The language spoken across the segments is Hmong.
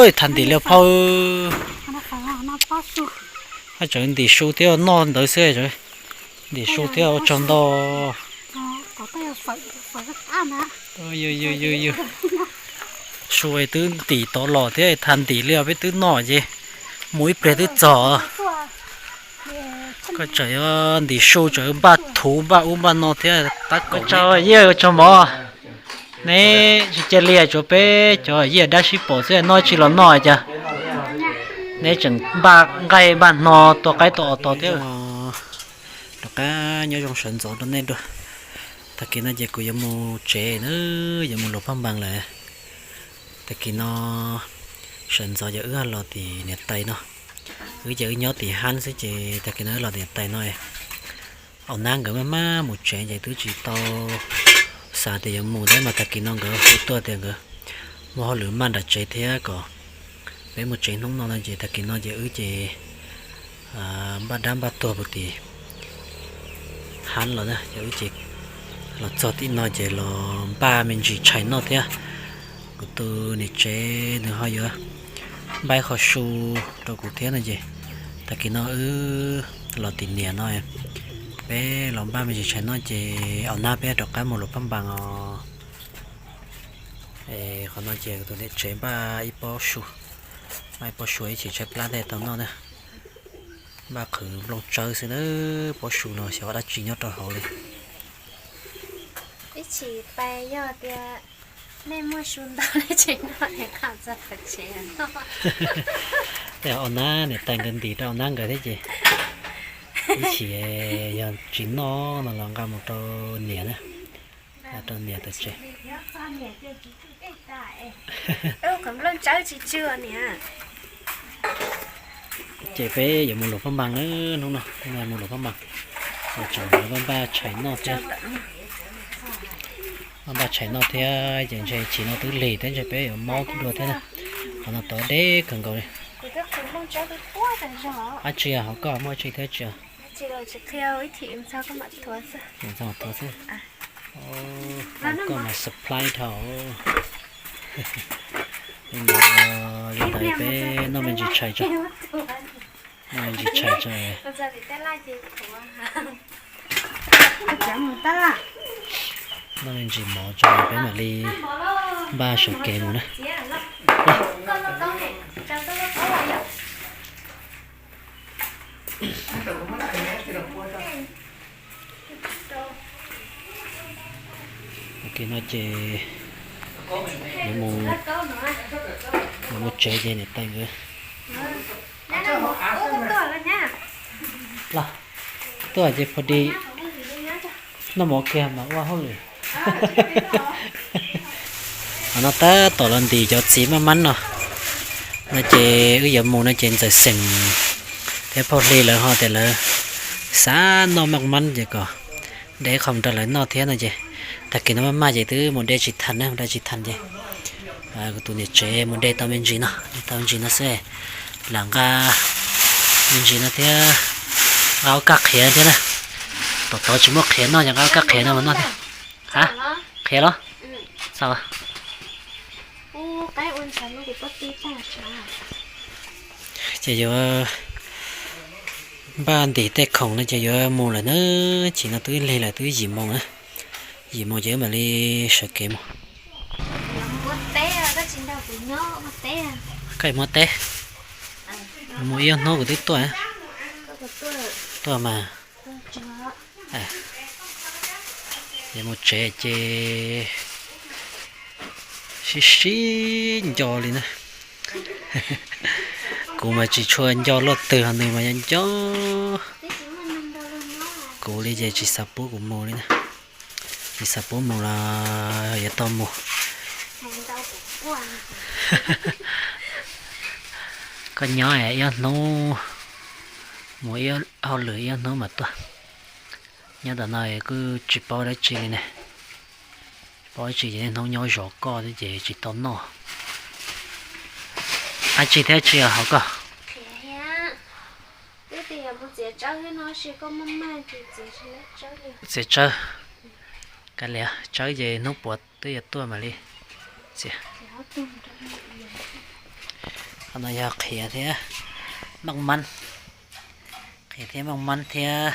Ua thav ntim li phauj. Haj tseem ntim su thiab noj ntawd xwb. Ntim su thiab ua tsaug ntau. Su twb ntim tod los thiab thav ntim li peb twb noj ces mus ib pliag twb txog. Koj tseem yuav ntim su tseem npaj thuv npaj ub npaj no thiab tab kaum. Ua tsaug yij ua tsaug mov. Neb tsis cia li tsuav peb cov yij dab sib pom xwb, noj tsis los noj cas. Neb tseem npaj nqaij npaj hno tua qaib tua os tos thiab. Rov qab nyob zoo sawv ntxov rau nej dua. Tag kis no ces kuv yuav mus tsev na, yuav mus luas paj npas lawm. Tag kis no sawv ntxov ces wb los tim niam tais no. Wb ces wb nyob tim hab xwb ces tag kis no wb los tim niam tais no. Au nab nkawd maj maj mus tsev ces twb tsis tau xav tias yuav mus thiab mas tag kis no nkawd hu tuaj tias nkawd muaj hauj lwm maj nram tsev thiab kom peb mus tsev hnub no no ces tag kis no ces wb ces npaj dab npaj tuag puag tim hab los na, ces wb ces los txog tim no ces los npaj me ntsis tshais noj thiab. Kuv tus niam tsev nws ho yuav npaj ib qho su rau kuv thiab no ces tag kis no wb los tim niam no, peb los npaj me ntsis tshais noj ces au nab peb rov qab mus luas paj npas os. Qhov no ces kuv tus niam tsev npaj ib pob su, npaj ib pob su ib chim tshaib plab thiaj tau noj na. Npaj qhwv nplooj tsawb xwb na, pob su no xyov dab tsi nyob rau hauv li. Ib chim pais yog tias nej muaj su ntau nej tseem noj es nqa txog tom tsev. Tej au nab niam tais nkawd ntim rau au nab nkawd thiab ces ib chim yog tsis noj no los nqa mus rau niam na, nqa rau niam tom tsev. Ces peb yuav mus luas paj npas na, hnub no mus luas paj npas, tseem npaj npaj tshais noj thiab. Npaj npaj tshais noj thiab ces ntshe chim no twb lig thiab ntshe peb yuav mob dua thiab na. Qhov no tod deb kawg nkaus li. Dab tsi hauv koj muaj dab tsi thiab tsis? Thuav xwb. Koj mas supply dhau. Li ntawd peb noj me ntsis tshais tso. Noj me ntsis tshais tso. Noj me ntsis mov tso peb mam li npaj sawv kev mus na. Tag kis no ces yuav mus, yuav mus tsev ces niam tais nkawd los tuaj ces pho di noj mov kiag mas ua hauj lwm. Qhov no tab tom los ntim cov txiv maj mab no, no ces wb yuav mus no ces ntxawm xeem thiab phauj hli lawv ho tias lawv xav noj maj mab ces kom de qho mus rau lawv noj thiab no ces tag kis no maj maj ces twb mus de tsis tau na, mus de tsis tau ces kuv tus niam tsev mus de tau me ntsis no, de tau me ntsis no xwb, lam nqa me ntsis no thiab, nqa ua kaj qhiav thiab na. Tom tod tsis muaj qhiav noj ces nqa ua kaj qhiav no mas noj thiab. Ha, qhiav los? Ces yuav npaj ntim tej khoom no ces yuav mus lawm na, chim no twb lig lawm twb yim moos na, yim moos ces wb mam li sawv kev mus. Koj muab teb, mus ib ob hnub kuv twb tuaj, tuaj mas. Yuav mus tsev ces sib sib nco li na. Kuv mas tsis tshua nco luaj twg, nws mas nco nco. Kuv li ces tsis xav pub kuv mus li na. Tsis xav pub mus los yuav tau mus. Koj nyob ib ob hnub, mus ib hauj lwm ib ob hnub mas tuaj. Nyob tom no kuj tsis paub dab tsi li ne. Tsis paub dab tsi ces niaj hnub nyob zov koj thiab ces tsis tau noj. Dab tsi thiab tsis hauv koj? Txiav tsawb. Kav liam, tsawb ces hnub puav twb yuav tuaj mam li txiav. Qhov no yog qhiav thiab maj mab, qhiav thiab maj mab thiab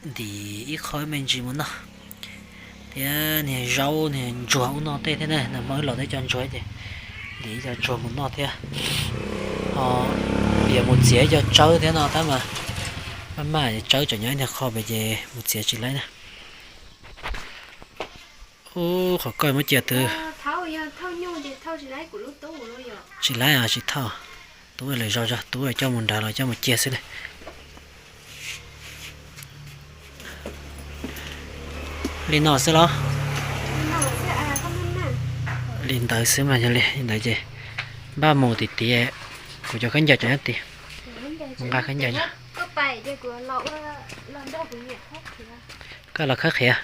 ntim ib qho me ntsis mus noj, thiab niag zaub niag ntsuag ub no tej thiab na, nag hmo wb los teb cov ntsuag ces ntim ib co ntsuag mus noj thiab. Ho yuav mus txiav ib co tsawb thiab no tab mas maj maj tsawb tseem nyob ib nyuag qho pem ces mus txiav tsis laib na. Ub, qhov koj muab cia twg? Tsis laib os, tsis thauj. Tub lawm zog zog, tub coj mus nrad los coj mus cia xwb ne. Li no xwb los? Li ntawd xwb mas yog li ntawd ces npaj mus tim tid, kuv cov khaub ncaws cov nyob tid, mus nqa khaub ncaws. Koj los khawb qhiav,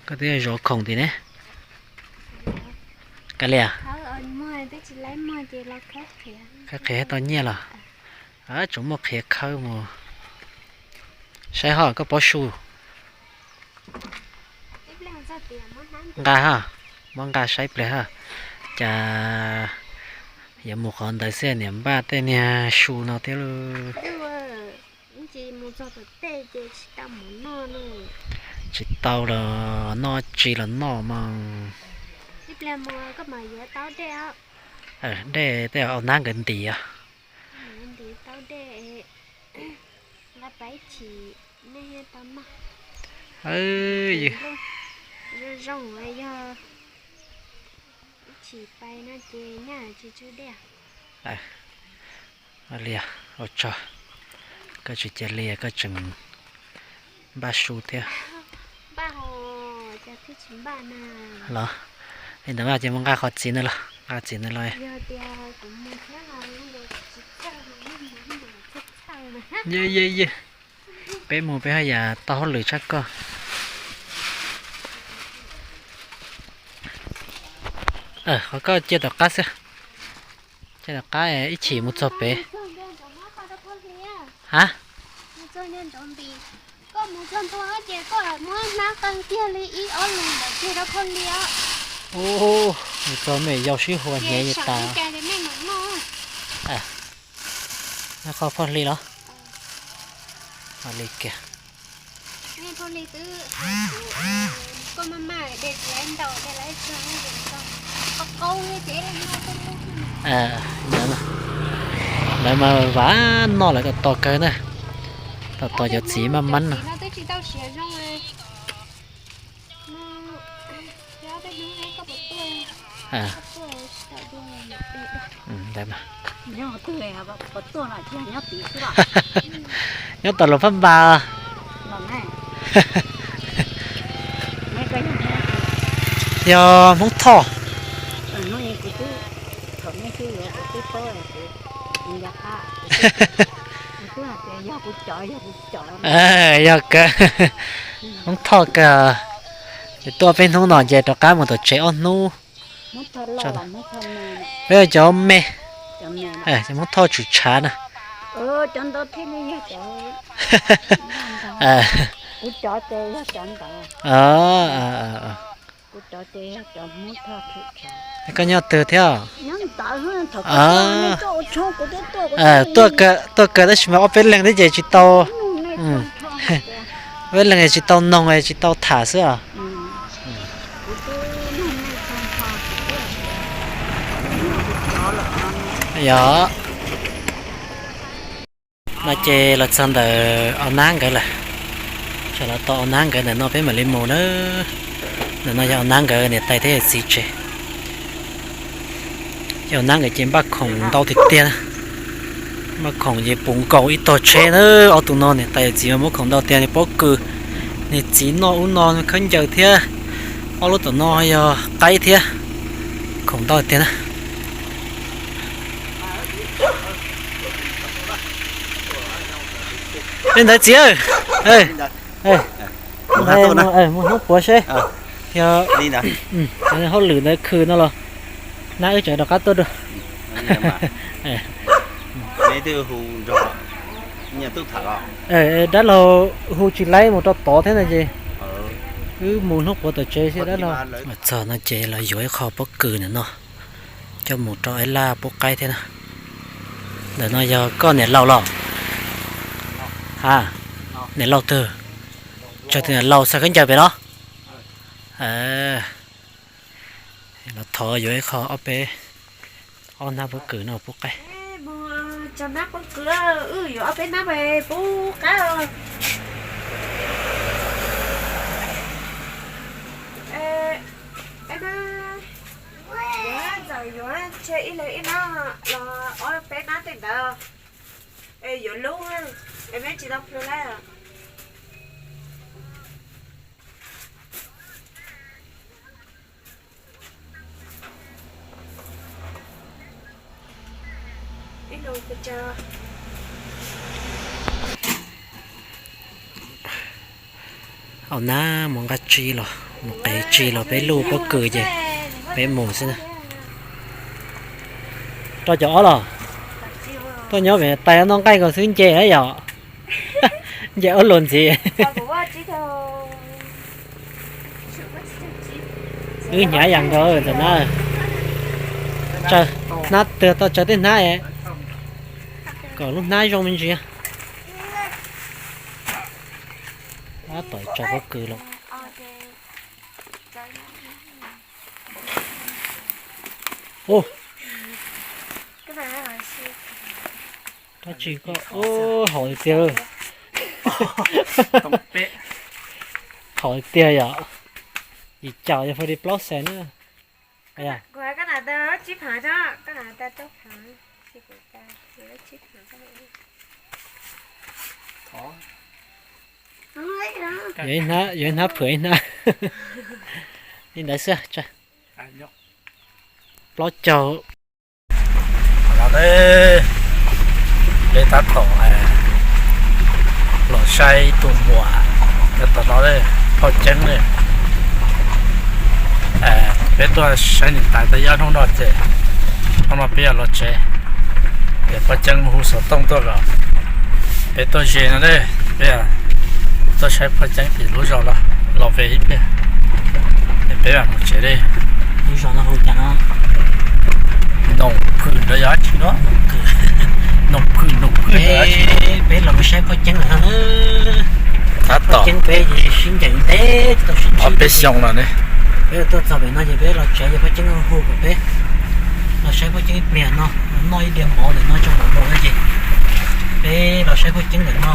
koj twb zov khoom tim ne. Kav liam, khawb qhiav tau nyiaj los? Tsuas muaj qhiav khawb mus. Saib ho koj pob su. Nqa ha, muab nqa saib pliag ha. Cas yuav mus qhov ntawd xwb niam npaj tej niag su no thiab lauj. Tsis tau los noj, tsis los noj mas. Dej tej au nab nkawd ntim os. Li, ua tsaug, koj tsis cia li koj tseem npaj su thiab. Los, li ntawd mas ces mus nqa qhov txiv ntawd los, nqa txiv ntawd los. Peb mus peb haj yam tau hauj lwm tshaj koj. Qhov koj cia tom qab xwb, cia tom qab ib chim mus txog pem. Ha, mus txog mej yau sib hua hnyev tas. Qhov phauj hli los? Li kiag. Lawv mas vam noj lawv tos tos kawg na, tos tos cov txiv maj mab no. Nyob tom Luas Phab Npas. Yog Hmoob Thoj. Yog kawg, Hmoob Thoj kawg. Ces tuaj peb hnub no ces rov qab mus tom tsev ob hnub. Peb cov me, Hmoob Thoj Tswm Tshav na. Koj nyob twg thiab? Tuaj kawg tab sis mas ob peb leeg thiab ces tsis tau, ob peb leeg tsis tau noog tsis tau tham xwb os. Yog no ces los txog ntawm Au Nab nkawd lawm. Txog los tau Au Nab nkawd ntawm no peb mam li mus na. Ntawm no yog Au Nab nkawd niam tais thiab yawm txiv tsev. Ces Au Nab nkawd ces npaj khoom ntau tiag tiag. Npaj khoom ces puv nkaus ib tog tsheb na. Ob tug no niam tais yawm txiv mas muab khoom ntau tiag, niag pob kws, niag txiv noj ub no khaub ncaws thiab. Ob lub tom no yog qaib thiab. Khoom ntau tiag na. Li ntawd txiv, mus hnub puav seb yog hauj lwm ntawd khwm no los nab wb tseem rov qab tuaj dua. Dab laug hu tsis laib mus rau tod thiab no ces wb mus hnub puav tom tsev seb dab laug. Txog no ces los yuav ib qho pob kws ntawm no. Coj mus rau Aib Laj pub qaib thiab na. Ntawm no yog koj niam laus los? Ha, niam laus twg? Tsawg tus niam laus xa khaub ncaws pem los? Los thov yuav ib qho ob peb, ob hnab pob kws no pub qaib. Cov hnab pob kws, wb yuav ob peb hnab pub qaib os. Yuav ntxawm yuav ntshe ib leeg ib hnab los ob peb hnab tej ntawd. Es yuav lub, es neb tsis tau plhws lawm. Au na, mus nqa tsi los, mus qev tsi los peb luj pob kws ces peb mus xwb na. Rau cov ob los? Tuaj nyob pem tais noj nqaij nkaus xwb nce yom. Nce ob luag ntxiv. Wb hnyav yam nkaus ntawm na. Hnab twg tau tsaws tej hnab, kom lub hnab zoo me ntsis. Tab tom tsaws pob kws los. Ub, dab tsi koj, haum tiag. Haum tiag yom. Yim caum yog fa li plaub xees na. Yuav ib hnab phwm ib hnab. Li ntawd xwb. Plaub caug. Peb tab tom los saib tus muam, tab tom no Phoj Ceeb. Peb tuaj saib niam tais tau ob hnub no ces hnub no peb yuav los tsev. Ces Phoj Ceeb hu xov tooj tuaj kom peb tuaj ze no ne, peb tuaj saib Phoj Ceeb tim lub zos los, los ve ib pliag, peb mam mus tsev li. Lub zos no hu cas no? Noom Phwm los yog dab tsi no? Noom Phwm, Noom Phwm. Peb los mus saib Phoj Ceeb lawm no. Tab tom Ceeb peb sib ncaim ntev tau sib ntsib peb xyoo los ne. Peb tuaj txog pem no ces peb los tsev ces Phoj Ceeb hu kom peb los saib Phoj Ceeb ib pliag no, noj ib diav mov ntawm no tso mam mus no ces peb los saib Phoj Ceeb ntawm no.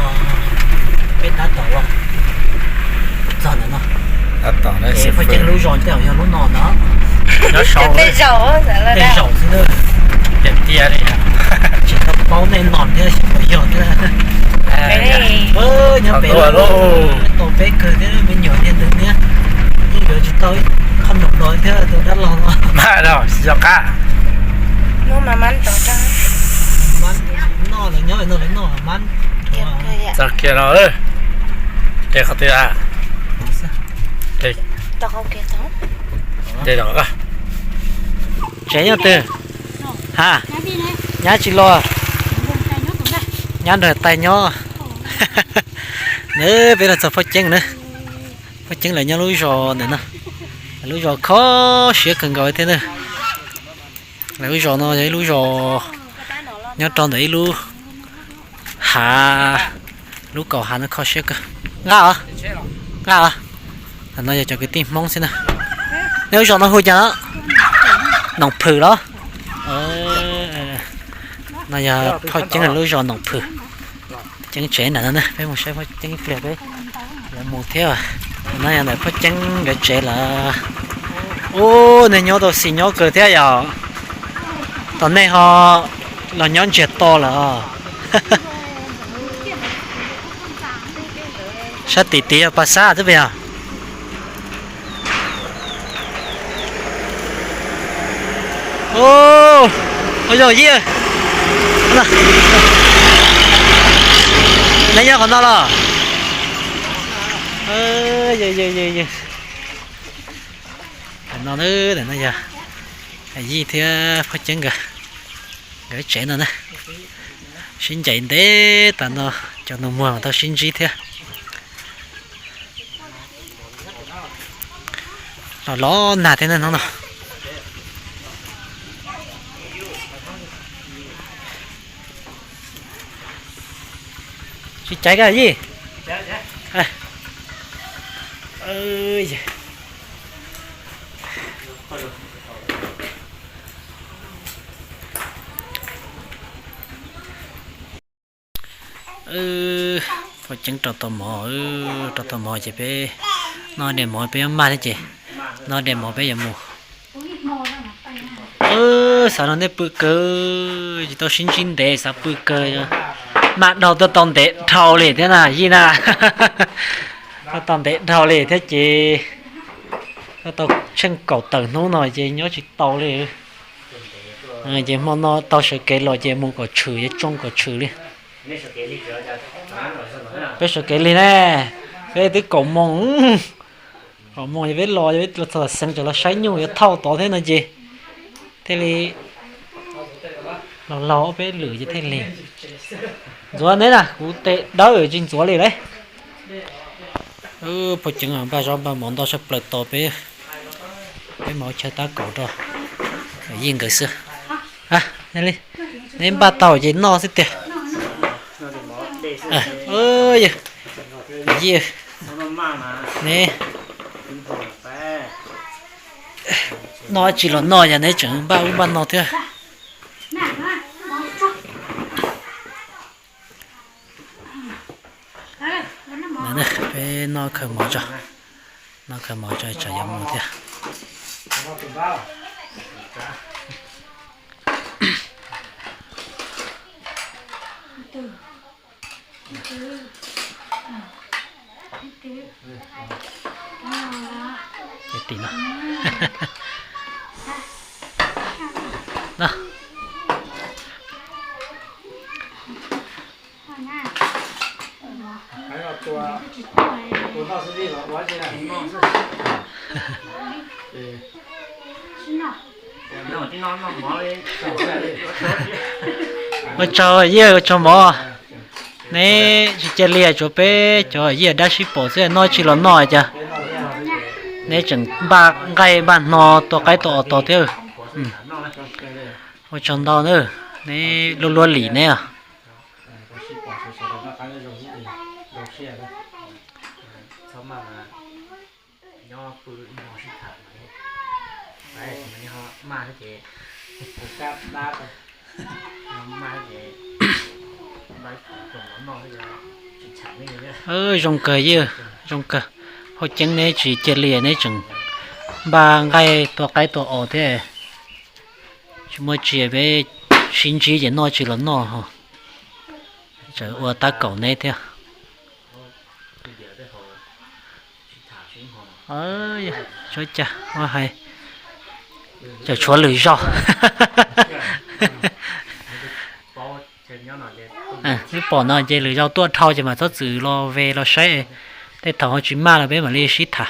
Peb tab tom los txog ntawm no. Ces Phoj Ceeb lub zos tej zaum yog lub no ntag. Nyob saud, tej zaum xwb na. Tiag tiag li. Tsis tau paub nej nom thiab xyov puas yog thiab. Nyob pem tau peb kawg thiab me nyuam thiab ntawd thiab. Yeej yuav tsis tau ib qho num no thiab tus dab laug no. Mas no tsis yog qab. Noj lawv nyob no lawv noj mas. Txog kiag no, ces qhov twg a? Ces tsev nyob twg? Ha, nyab tsis los, nyab nrog tais nyob. Nws peb los txog Phoj Ceeb na. Phoj Ceeb lawv nyob lub zos ntawm no, lub zos kho siab kawg nkaus thiab na. Lawv lub zos no yog ib lub zos nyob rau ntawm ib lub hav, lub kaum hav no kho siab kawg. Nqa os, nqa os. No yog cov kwv tij Hmoob xwb na. Nej lub zos no hu cas no? Noom Phwm los? No yog Phoj Ceeb lub zos Noom Phwm. Ceeb tsev ntawm no na, peb mus saib Phoj Ceeb ib pliag peb yuav mus thiab. No yog ntawm Phoj Ceeb nkawd tsev lawm. Ub, nej nyob tau xis nyob kawg thiab yom. Tom nej ho los nyob ntsiag to lawm. Sab tim tid yog Pas Xab xwb puas yog? Ub, ua zaum yij, nej nyob qhov no los? No, no yog Yij thiab Phoj Ceeb nkawd, nkawd tsev no na. Sib ncaim ntev tas no cov nus muag mas tau sib ntsib thiab. Los los nag thiab hnub no. Tsis caiv koj Yij. Phauj Ceeb rau tau mov, rau tau mov ces peb noj dej mov peb yuav maj thiab ces noj dej mov peb yuav mus. Xav no nej pw kawg, tsis tau sib ntsib ntev xav pw kawg. Maj dhau tuaj tau ntev dhau li thiab na Yij na. Tuaj tau ntev dhau li thiab ces tuaj tau tsheej kaum tawm hnub no ces nyob tsis tau li. Ces hmo no tau sawv kev los ces mus kom tshwm, yuav tsoo kom tshwm li. Peb sawv kev lig ne, peb twb kaum moos, kaum moos yog peb los, yog peb los txog Tam Xeev Tseem los saib nyuj yuav thauj tod thiab no ces thiaj li los laug ob peb lwm ces thiaj li. Ntxuav neb na, kuv tes dawb tsis ntxuav li lauj. Phauj Ceeb npaj zaub npaj mov ntau tshaj plaws tos peb, peb mus ua chaw tab kaum rau Yij nkawd xwb. Yog li neb npaj tau ces noj xwb tiag. Yij, neb noj dab tsi los noj, yog neb tseem npaj ub npaj no thiab. Peb noj khaws mov tso, noj khaws mov tso tsam yuav mus thiab. Tim no. No. Ua tsaug Yij, ua tsaug mov. Neb tsis cia li, tsuav peb cov Yij dab sib pom xwb, noj tsis los noj cas. Neb tseem npaj nqaij npaj hno tua qaib tua os tos thiab. Ua tsaug ntau na, neb luaj luaj lim neb os. Zoo kawg Yij, zoo kawg. Phauj Ceeb neb tsis cia li, neb tseem npaj nqaij tua qaib tua os thiab. Tsis muaj tsi, peb sib ntsib ces noj tsis los noj, tseem ua tab kaum neb thiab. Tshuav cas hais, tseem tshuav lwm zaug. Twb pom no ces lwm zaug tuaj dhau ces mam txhob txwm los ve los saib, tej thaum ho tsis maj los peb mam li sib tham.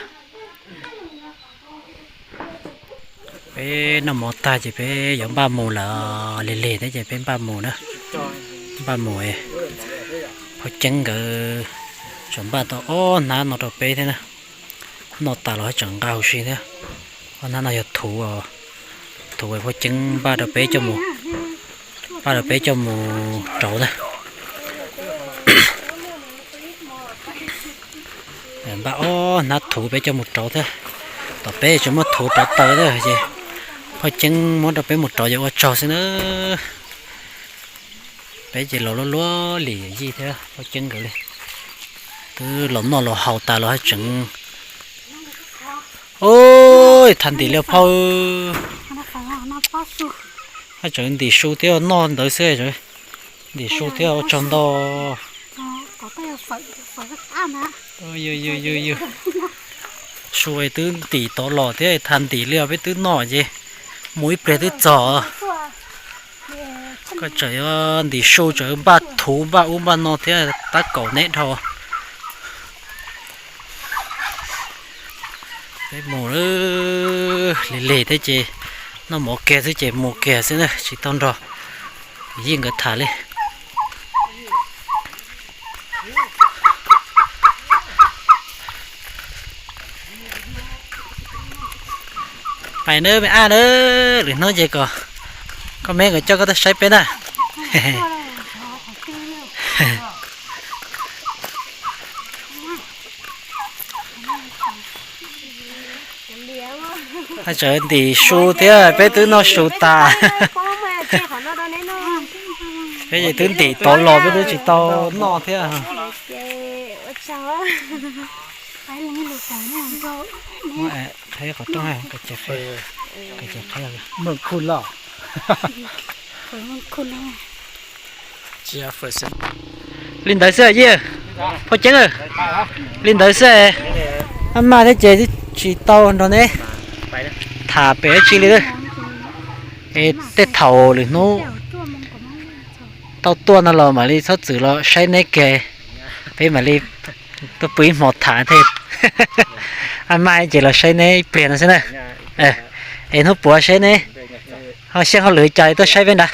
Peb noj mov tag ces peb yuav npaj mus lawm, lig lig thiab ces peb npaj mus na. Npaj mus, Phauj Ceeb nkawd tseem npaj tau ob hnab no rau peb thiab na. Noj tas los tseem nqa huv si thiab. Ob hnab no yog thuv, thuv Phauj Ceeb npaj rau peb coj mus, npaj rau peb coj mus rauv na. Npaj ob hnab thuv peb coj mus rauv thiab. Tom peb tsis muaj thuv rauv taws thiab ces Phauj Ceeb muab rau peb mus rauv ces ua tsaug xwb na. Peb ces los luaj luaj lim Yij thiab Phauj Ceeb nkawd li. Twb los noj los haus tas los haj tseem, ua, thav ntim li phauj, haj tseem ntim su thiab noj ntawd xwb. Ntim su thiab ua tsaug ntau. Su twb ntim tod los thiab, thav ntim li os, peb twb noj ces mus ib pliag twb txog. Koj tseem yuav ntim su, tseem npaj thuv npaj ub npaj no thiab, tab kaum neb dhau. Peb mus lig lig thiab ces noj mov kiag xwb ces mus kiag xwb na, tsis tau nrog Yij nkawd tham li. Pais nawb me ab nawb, lwm hnub ces kom koj me nkawd coj koj tuaj saib peb na. Tsawv ntim su thiab, peb twb noj su tas. Peb twb ntim tod los peb twb tsis tau noj thiab. Qhov rooj, li ntawd xwb Yij, Phauj Ceeb, li ntawd xwb. Maj maj thiab ces tsis tau nrog neb tham pem dab tsi li. Es tej thaum lwm hnub tau tuaj no los mam li txhob txwm los saib neb kiag, peb mam li tuaj pw ib hmo tham thiab. Maj maj ces los saib neb ib pliag no xwb na. Es hnub puav seb neb ho xyeej hauj lwm cas tuaj saib peb nrad.